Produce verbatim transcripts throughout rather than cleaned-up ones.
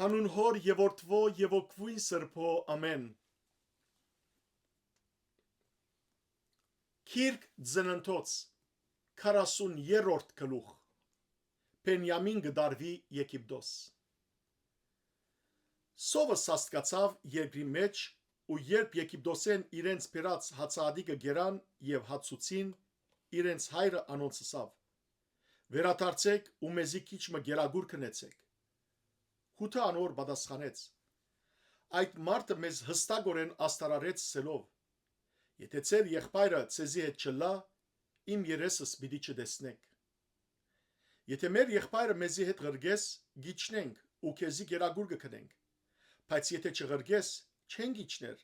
Անուն Հօր եւ Որդւոյ եւ Հոգւոյն Սրբոյ, ամէն։ Գիրք Ծննդոց, քառասուն երրորդ գլուխ։ Բենիամին կը տարուի Եգիպտոս։ Սովը սաստկացաւ երկրի մէջ, ու երբ Եգիպտոսէն իրենց բերած հացաատիկը կերան եւ հացուցին, իրենց հայրը անոնց ըսաւ. «Վերադարձէք ու մեզի քիչ մը կերակուր գնեցէք»։ Յուդա անոր պատասխանեց. «Այդ մարդը մեզ յստակօրէն ազդարարեց ըսելով. "Եթէ ձեր եղբայրը ձեզի հետ չըլլայ, իմ երեսս պիտի չտեսնէք"։ Եթէ մեր եղբայրը մեզի հետ ղրկես, կ'իջնենք ու քեզի կերակուր կը գնենք։ Բայց եթէ չղրկես, չենք իջներ,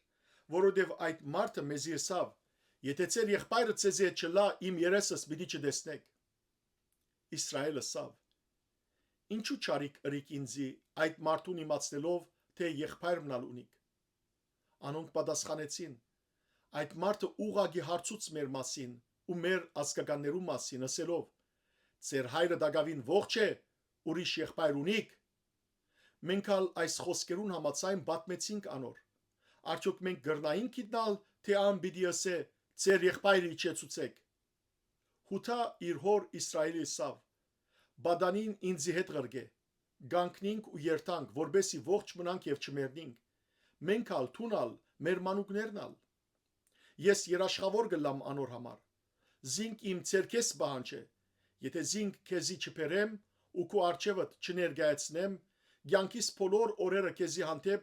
որովհետեւ այդ մարդը մեզի ըսաւ. "Եթէ ձեր եղբայրը ձեզի հետ չըլլայ, իմ երեսս պիտի չտեսնէք"»։ Իսրայէլ ըսաւ. "Ինչո՞ւ չարիք ըրիք ինծի, այդ մարդուն իմացնելով թէ եղբայր մըն ալ ունիք"։ Անոնք պատասխանեցին. "Այդ մարդը ուղղակի հարցուց մեր մասին ու մեր ազգականներու մասին, ըսելով. "Ձեր հայրը տակաւին ողջ է, ուրիշ եղբայր ունիք"։ Մենք ալ այս խօսքերուն համաձայն պատմեցինք անոր. "Արդեօք մենք կրնայինք գիտնալ թէ ան պիտի ըսէ. "Ձեր եղբայրը իջեցուցէք""։ Յուդա իր հօր Իսրայէլի ըսաւ. "Պատանին ինծի հետ ղրկէ, կանգնինք ու երթանք, որպէս զի ողջ մնանք եւ չմեռնինք, մենք ալ, դուն ալ, մեր մանուկներն ալ"։ Ես երաշխաւոր կ'ըլլամ անոր համար։ Զինք իմ ձեռքէս պահանջէ, եթէ զինք քեզի չբերեմ ու քու առջեւդ չներկայացնեմ, կեանքիս բոլոր օրերը քեզի հանդէպ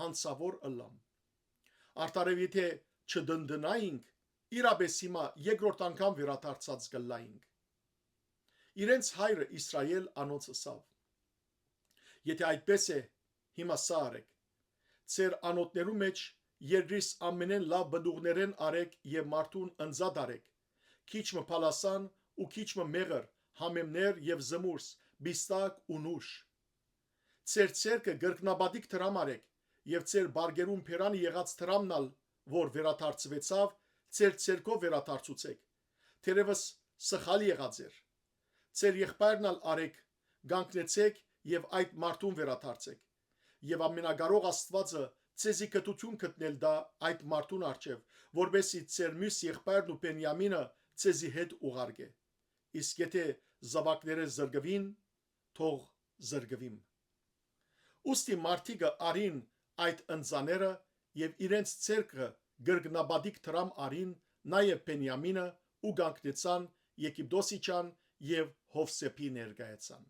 յանցաւոր ըլլամ։ Արդարեւ եթէ չդնդնայինք, իրապէս հիմա երկրորդ անգամ վերադարձած կ'ըլլայինք"։ Իրենց հայրը Իսրայէլ անոնց ըսաւ. "Եթէ այդպէս է, հիմա սա առէք. ձեր անոթներու մէջ երկրիս ամենէն լաւ պտուղներէն առէք եւ մարդուն ընծայ տարէք, քիչ մը բալասան ու քիչ մը մեղր, համեմներ եւ զմուրս, պիստակ ու նուշ։ Ձեր ձեռքը կրկնապատիկ դրամ առէք եւ ձեր պարկերուն բերանը եղած դրամն ալ, որ վերադարձուեցաւ, ձեր ձեռքով վերադարձուցէք, թերեւս սխալ եղած էր։ Ձեր եղբայրն ալ առէք, կանգնեցէք եւ այդ մարդուն վերադարձէք։ Եւ Ամենակարող Աստուածը ձեզի կրթութիւն գտնել տայ այդ մարդուն առջեւ, որպէս զի ձեր միւս եղբայրն ու Բենիամինը ձեզի հետ ուղարկէ։ Իսկ եթէ զաւակներէն զրկուին, թող զրկուիմ"։ Ուստի մարդիկը առին այդ ընծաները եւ իրենց ձեռքը կրկնապատիկ դրամ առին, նաեւ Բենիամինը, ու կանգնեցան, Եգիպտոս իջան եւ Յովսէփի ներկայացան։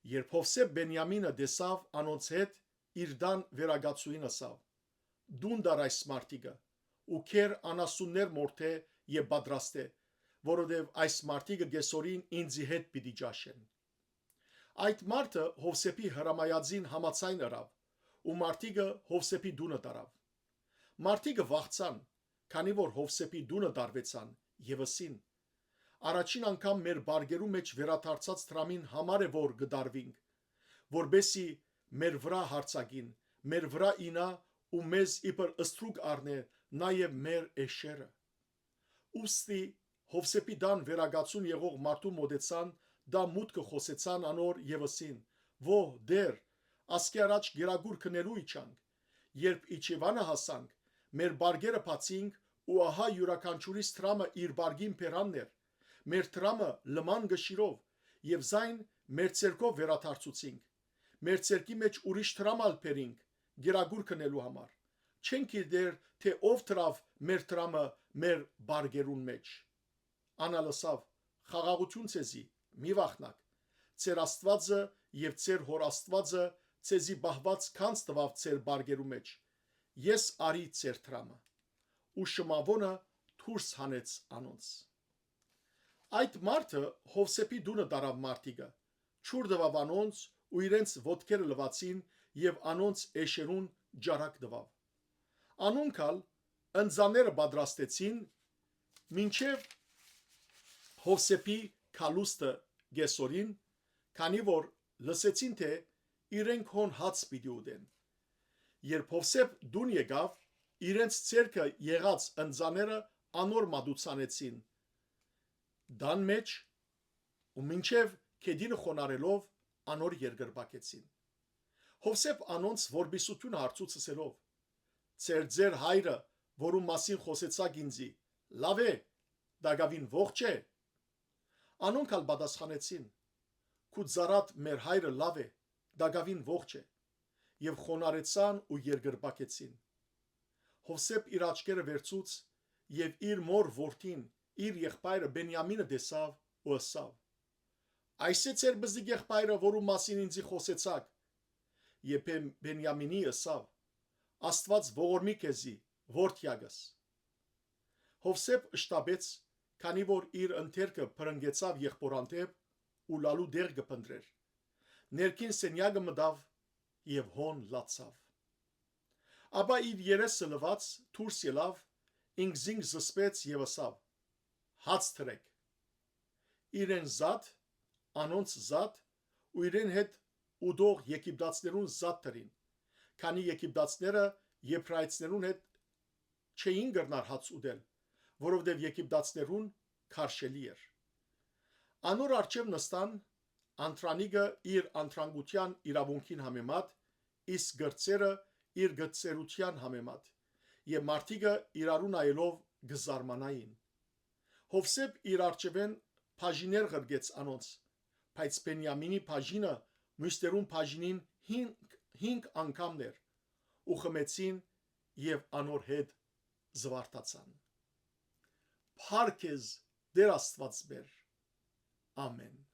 Երբ Յովսէփ Բենիամինը տեսաւ անոնց հետ, իր տան վերակացուին ըսաւ. "Տուն տար այս մարդիկը ու քեր անասուններ մորթէ եւ պատրաստէ, որովհետեւ այս մարդիկը կեսօրին ինծի հետ պիտի ճաշեն"։ Այդ մարդը Յովսէփի հրամայածին համաձայն ըրաւ ու մարդիկը Յովսէփի տունը տարաւ։ Մարդիկը վախցան, քանի որ Յովսէփի տունը տարուեցան, եւ ըսին. "Առաջին անգամ մեր պարկերու մէջ վերադարձած դրամին համար է որ կը տարուինք, որպէս զի մեր վրայ յարձակին, մեր վրայ իյնայ ու մեզ իբր ստրուկ առնէ, նաեւ մեր էշերը"։ Ուստի Յովսէփի տան վերակացուն եղող մարդուն մօտեցան, տան մուտքը խօսեցան անոր եւ ըսին. "Ո՛հ, Տէր, ասկէ առաջ կերակուր գնելու իջանք։ Երբ իջեւանը հասանք, մեր պարկերը բացինք ու ահա իւրաքանչիւրիս դրամը իր պարկին բերանն էր։ Մեր դրամը լման կշիռով եւ զայն մեր ձեռքով վերադարձուցինք։ Մեր ձեռքի մէջ ուրիշ դրամ ալ բերինք, կերակուր գնելու համար։ Չենք գիտեր թէ ով դրաւ մեր դրամը մեր պարկերուն մէջ"։ Ան ալ ըսաւ. "Խաղաղութիւն ձեզի, մի վախնաք։ Ձեր Աստուածը եւ ձեր հօր Աստուածը ձեզի պահուած գանձ տուաւ ձեր պարկերու մէջ։ Ես առի ձեր դրամը"։ Ու Շմաւոնը դուրս հանեց անոնց։ Այդ մարդը Յովսէփի տունը տարաւ մարդիկը, ջուր տուաւ անոնց ու իրենց ոտքերը լուացին եւ անոնց էշերուն ճարակ տուաւ։ Անոնք ալ ընծաները պատրաստեցին մինչեւ Յովսէփի գալուստը կեսօրին, քանի որ լսեցին թէ իրենք հոն հաց պիտի ուտեն։ Երբ Յովսէփ տուն եկաւ, իրենց ձեռքը եղած ընծաները անոր մատուցանեցին տան մէջ ու մինչեւ գետինը խոնարհելով անոր երկրպագեցին։ Յովսէփ անոնց որպիսութիւնը հարցուց ըսելով. «Ձեր ձեր հայրը, որուն մասին խօսեցաք ինծի, լա՞վ է, տակաւին ողջ է»։ Անոնք ալ պատասխանեցին. «Քու ծառադ մեր հայրը լաւ է, տակաւին ողջ է»։ Եւ խոնարհեցան ու երկրպագեցին։ Յովսէփ իր աչքերը վերցուց եւ իր մօր որդին, իր եղբայրը Բենիամինը տեսաւ ու ըսաւ. «Այս է ձեր բզիկ եղբայրը, որու մասին ինձի խօսեցաք»։ Եւ Բեն-, Բենիամինի ըսաւ. «Աստուած ողորմի քեզի, որդեակս»։ Յովսէփ շտապեց, քանի որ իր ընթերքը փրկեցաւ եղբոր հանդէպ ու լալու տեղ կը փնտռէր։ Ներքին սենեակը մտաւ եւ հոն լացաւ։ Ապա իր երեսը լուած դուրս ելաւ, ինքզինք զսպեց եւ ըսաւ. «Հաց դրէք»։ Իրեն զատ, անոնց զատ ու իրեն հետ ուտող եգիպտացիներուն զատ դրին, քանի եգիպտացիները եբրայեցիներուն հետ չէին կրնար հաց ուտել, որովհետեւ եգիպտացիներուն քարշելի էր։ Անոր առջեւ նստան անդրանիկը իր անդրանկութեան իրաւունքին համեմատ, իսկ կրտսերը իր կրտսերութեան համեմատ, եւ մարդիկը իրարու նայելով կը զարմանային։ Յովսէփ իր առջեւէն բաժիներ ղրկեց անոնց, բայց Բենիամինի բաժինը միւսներուն բաժինին հինգ, հինգ անգամն էր, ու խմեցին եւ անոր հետ զվարթացան։ Փառք քեզ, Տէր Աստուած մեր։ Ամեն։